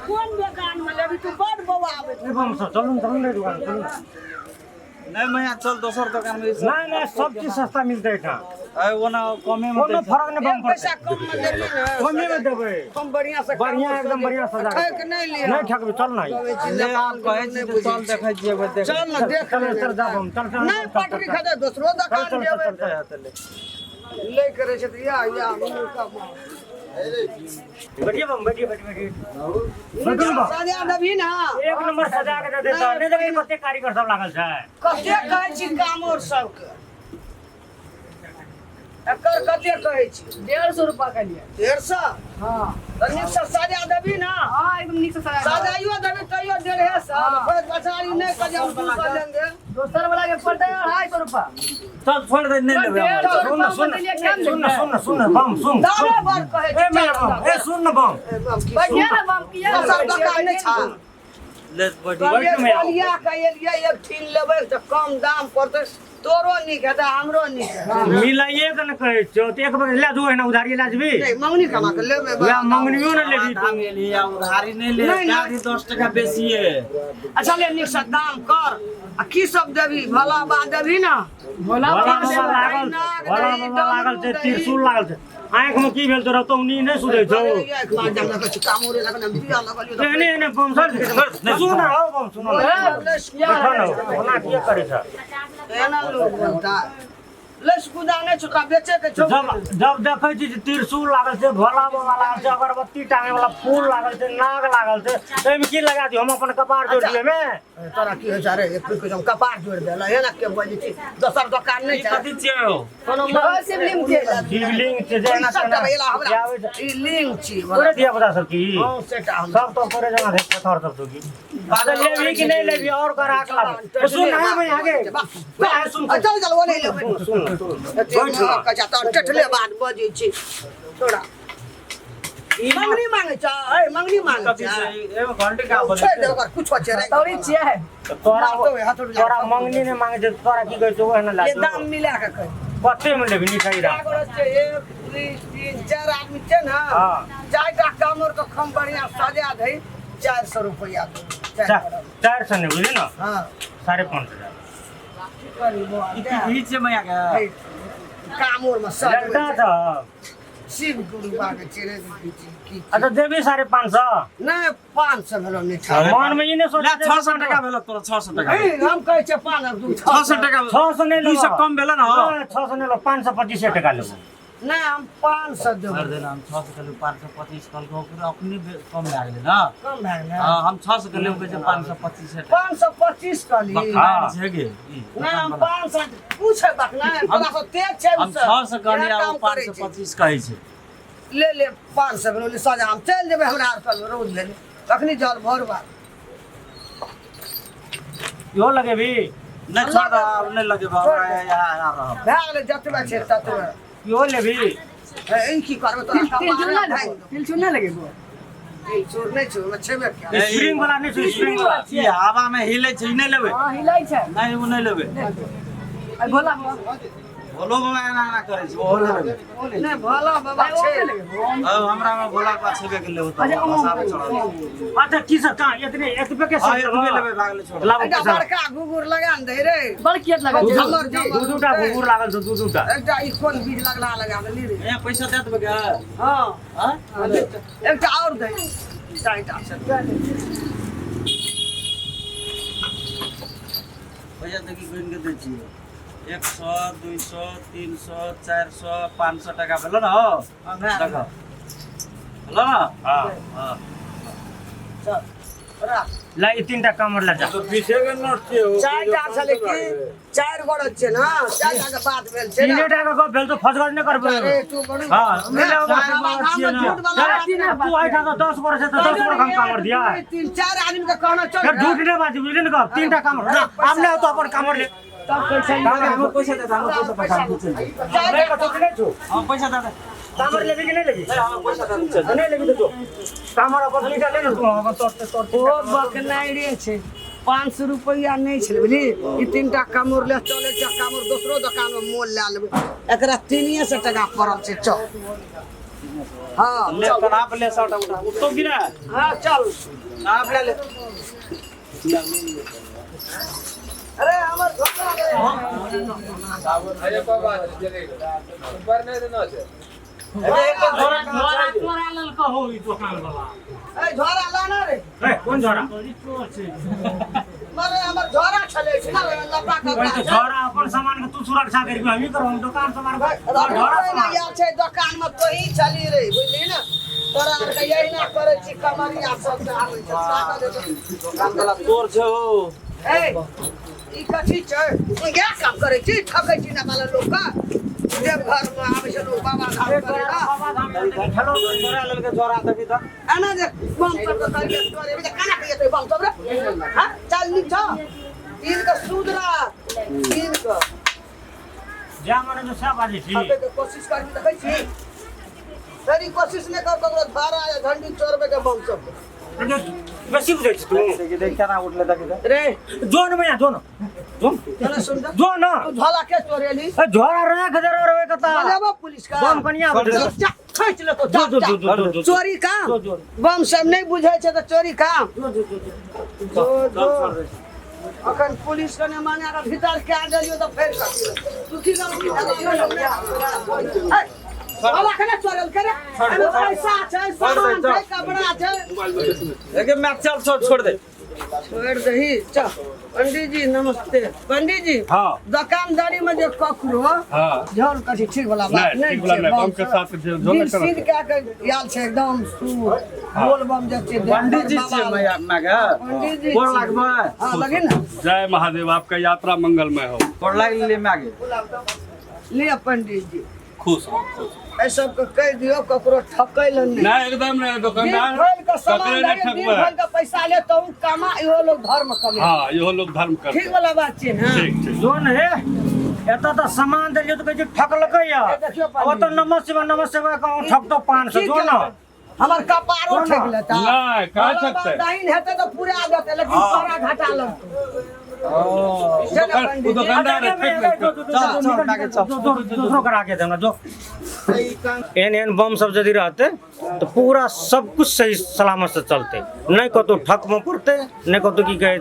कोन दोकान में लेबी तू बड़ बौआ आबै ए बम सब चलू ने, चलू ने दुकान चलू ने। नहीं मैया चल दोसर दुकान में नहीं नहीं सब चीज सस्ता मिलते एहिठाम अरे ओना कमे में कोनो फर्क नहि बम एक पैसा पड़तै कम में देबी ने कमे में देबै हम बढ़िया से बढ़िया एकदम बढ़िया सजा के। ठक नहीं लिया नहि ठकबै चल ना ले आप कहै छी तऽ चल देखै छियै एक बेर देख चल ना देख चल चल जा बम चल चल नहीं पटरी खदे दोसरो चल दुकान चल जेबै चल चल चल ले करे छै तऽ या या मुर्गा मार। बैठिए बम बैठिए बैठिए बैठिए बैठू ने बम। सजा देबही ना एक नंबर सजा के दे देता नहि देखै कते कारीगर सब लागल छै कते कहै छी कामोर सबके एकर कते कहै छी 150 रुपा के लिए 150 हाँ तऽ नीकसँ सजा देबही ना हाँ एकदम नीक से सजा देब। सजाइयो देबही तैयो 150 हाँ। फेर बचारी नहि कहै हम 200 लेंगे दोसर वाला के पड़तै 250 रुपा चल छोड़ दे नहीं लेबै हम। 150 सुन रुपा सुन में देलियै कम सुन लेबै। सुन सुन बम सुन दामे बड़ कहै ए छी मेरा बम ए सुन न बम बैठिए ना बम किया दोसर दोकान नहि छा ले बैठ बैठ में आओ। लिया के एलियै एक ठीन लेबै तऽ कम दाम पड़तै तोरो नीक हेतै हमरो नीक हेतै मिलाइए के ने कहै छियौ तऽ एक बेर ले जो एना उधारी ले जेबी नहि मंगनी कमा के लेबै वएह मंगनियो ने लेबी तू दाम एली आ उधारी नहीं ले नहीं, नहीं। गाड़ी 10 टका बेसी है अच्छा ले नीक से दाम कर आ की सब देबी भला बा देबी ना भोला भोला बाबा बाबा लागल नाग भोला दही, बाबा लागल छै डमरू त्रिशूल लागल छै आँखि में की भेल तोरा तो नी नहि सुधै छौ एहने एहने बम सर सुन ना हौ बम सुन ना बैठो ना ओना किए करै छ जब जब देखै छी जे त्रिशूल लागल छै भोला बाबा लागल छै अगरबत्ती टांगे वाला फूल लागल छै नाग लागल छै एहिमे की लगा दियौ हम अपन कपार जोड़ दियै मे तोरा की होइ छै रे एक के हम कपार जोड़ देल एना के बजै छी दोसर दोकान नहि ई छै कथी छियै हो कोनो शिवलिंग छै। शिवलिंग छै जे एना सब तेना एला हमरा आबै छै ई लिंग छी तोरे धिया पुता सब की हां सेटा हम सब तो तोरे जना छै पत्थर सब तो की पागल लेबही कि नहीं लेबही और करा के लाब सुन ना भाई आगे भाई सुन चल चल वो नहीं लेबै सुन सुन सुन बैठ ना कचा तो टटले बात बजै छी तोरा मंगनी मांगे छ ए मंगनी मांगे कथी छ छै एगो घंटी का छोड़ दे ओकर कुछो छै रे तौरी छियै तोरा हथौड़ी तोरा मंगनी नहीं मांगे छै तोरा की कहै छौ ओहने ला ये दाम मिला के कह कते में लेबही निकाई चार गोरा छै एक दुई तीन चार आदमी छै ना हाँ। चार टा कामर के खम बढ़िया सजा दे 400 रुपया दे चार गोरा। 400 नहीं बुझली ना हाँ 550 की करी बौआ, ई दे। की- ई छै मैया के हे, कामोर में सजबै लड़का छै। छ शिव गुरु बाके चेरे की की अच्छा देबी 550 नहि 500 भेलो नहीं छा मन में ई नहीं सोच ले 600 टका भेलो तोरा 600 टका ए, हम कहै छै पाँच दू 600 टका 600 नहीं लेबो 200 कम भेलो ना हो 600 नहीं लो 525 टका लेबो नहि हम 500 देबै कर देना हम 600 के लेब 525 कहलको ओकरा अपने कम भए गेलै ना कम भए गेलै हाँ हम 600 के लेब कहै छै 525 टका 525 कहली बखान छै गे ई नहि हम 500 पूछे बकना तोरा से तेज छै हम 600 कहली आ ओ 525 कहै छै ले ले 500 भेलो ले सजा हम चलि जेबै हमरा आर पर रौद भेलै तखनी जल भरबा इहो लगेबी नहि छोड़ दे आब नहि लगेबै हमरा यहाँ यहाँ रहब भए गेलै जतबे छै ततबे इहो लेबी हे, ई की करबै तोरा तिलचूर कपारे ना भाङि लेबो तिलचूर ना लगेबो तिलचूर नहि छै ओहिमे छेबे कयल स्प्रिंग वाला नहि छै स्प्रिंग वाला ई हवा में हिले छै ई नहि लेबै हाँ हिलै छै नहि ओ नहि लेबै आ भोला बाबा भोलो बाबा एना एना करै छै ओहो नहि लेबै नहि भोला बाबा छै अब हमरा में भोला बाबा छेबे के लेबै तऽ भसाबै चढ़ल अच्छा की सब कहाँ एतने एतबे के हाँ सब एतबे लेबै भागले छोड़ लाबो एकटा पैसा बड़का घुघुर लगा ने दै रे बड़ कियत लगै छै झमर दू दू टा घुघुर लागल छौ दू दू टा एकटा ई कोन बीज लगला लगा देली रे ए पैसा दे देबै के हाँ हाँ एकटा और दै चारिटा छै पैसा देखी गिन के दै छियै 100 200 300 400 500 टका भेलो ने हो देखो भेलो ने हाँ हाँ चल राख ला ई तीन टा कमर ला जा तो पीछे के नोट छियै ओ चारिटा छलै की चारि गोड़ छै ने चारिटा के बात भेल छै तीने ने टा के गप भेल तो फसगज नहि करबै अरे तू बड़ू हाँ मिले बाबा धाम में झूठ वाला बात तीन तू एहिठाम तऽ 10 गोरे छै तऽ 10 गोरे हम कामर दिया दुई, तीन चार आदमी के कहना चल फेर झूठ नहि बाजी बुझली ने गप तीन टा कामर ना आब नहि होतो अपन कामर ले तब पैसा हमर पैसा दे दे हमर पैसा पठाम चल नहि कतौ कि नहि छौ हम पैसा दे दे कामर लेबी कि नहि लेबी नहीं हमर पैसा दे दे चल नहि लेबी तऽ जो कामर अपन तीन टा ले ने तू अपन तोर तोर ओ बकनाइ रे छै 500 रुपैआ नहि छलै बुझली ई तीनटा कामोर ले चल एकटा कामोर दोसरो दोकान में मोल लए लेबै एकरा 300 टका पड़ल छै चल हाँ ले चल। तनाप ले 100 टा उठा उठतो कि ना हाँ चल। नाप ले ले। अरे हमर झोला रे। झोरा चोरा लेलको हो ई दोकान वाला। ए झोरा लाना रे। ए कोन झोरा? मरे हमर झोरा छलै छै ना लपा ओए कपड़ा तो छै। झोरा अपन सामान के तू सुरक्षा करबी, हमही करब, हम दोकान सामान के झोरा रखबै ने यार छै दोकान में तोही चली रे, बुझली ने? तोरा आरके यही ना करै छी, कमरिया सब से आबै छै ताकत देतौ। तोर छै हो। ए ई कथी छै? तू इएह काम करै छी, ठकै छी ना वाला लोक के। देवघर में आबै छै लोक बाबा धाम करै ला। बाबा धाम खेलो। चोरा लेलकै झोरा देखी तऽ। एना जे बम सब के करिके तोरे जे केना के जेतै बम सब रे? हाँ चल नीक छौ। तीन के सूद रह, तीन के जा मने जो सब बाजै छी। ठकै के कोशिश करबी देखै छी। फेर ई कोशिश नहि कर ककरो धारा या झंडी चोरबे के बम सब के। बेसी बुझै छी तू। देखी देख केना उठले देखी तऽ। रे जो न मैया, जो न, जो चल सुन जो न। तू झोला के चोरेली? ए झोरा रख दे रे कता। बोलेबो पुलिस का। बम कनिया छोड़ दे। जा, खींच ले तो, जा, जो, जो, जा। जो, जो, जो, जो। चोरी काम जो, जो। बम सब नहीं बुझै छै तऽ चोरी काम। जो जो जो जो जो अखन पुलिस कने माने अगर भीतर कए देलियो तऽ फेर कथी तू की झोला के ने चोरल के रे? एमे पैसा छै, सामान छै, कपड़ा छै। एके मैच चल, छोड़ छोड़ दे। छोड़ दही। चल पंडित जी नमस्ते। पंडित जी हाँ। दुकानदारी में जे ककरो हाँ। झोल कथी ठीक वाला बात नहीं, नहीं ठीक वाला छै, नहीं, बम बम के सब साथ झोल दिल नहीं सीध करत। कए के आयल छै एकदम सूर बोल बम जे छै। पंडित जी छियै मैया मागे। पंडित जी गोर छियै। लागबै। हाँ लगे ना। जय महादेव, आपका यात्रा मंगलमय हो। गोर लागि लेलियै मागे। लिअ पंडित जी। खुश रहो, खुश रहो। एहि सबके कहि दियौ ककरो ठकै लए नहि। नहीं एकदम नहीं, दिन दुकानदार भरि के सामान ककरे नहीं लगे, दिन ठकबै। भरि के पैसा ले तो कमा, इहो लोग धर्म कमे। हाँ इहो लोग धर्म करते। ठीक वाला बात छै ना? ठीक ठीक। जो न हे एतऽ तऽ सामान देलियै तऽ कहै छै ठकलकै या। ए देखियौ ओतऽ पंडित जी। नमः शिवाय नमः शिवाय कहूँ ठकतो 500। की जो न केलकै? हमर कपारो जो न। ठकि लेता। नहीं, कहाँ भोला बाबा ठकतै? दाहिन हेतै तऽ पूरा देतै, लेकिन तोरा घाटा लगतौ। छै ने पंडित जी? दुकानदार है, ठक लेलकै। चल चल मागे चल। दोसरो करा के देना जो। एहन एहन बम सब यदि रहते तऽ पूरा सब कुछ सही सलामत से चलते, नहीं कतौ ठकमे पड़तै, नहीं कतौ की कहै छै।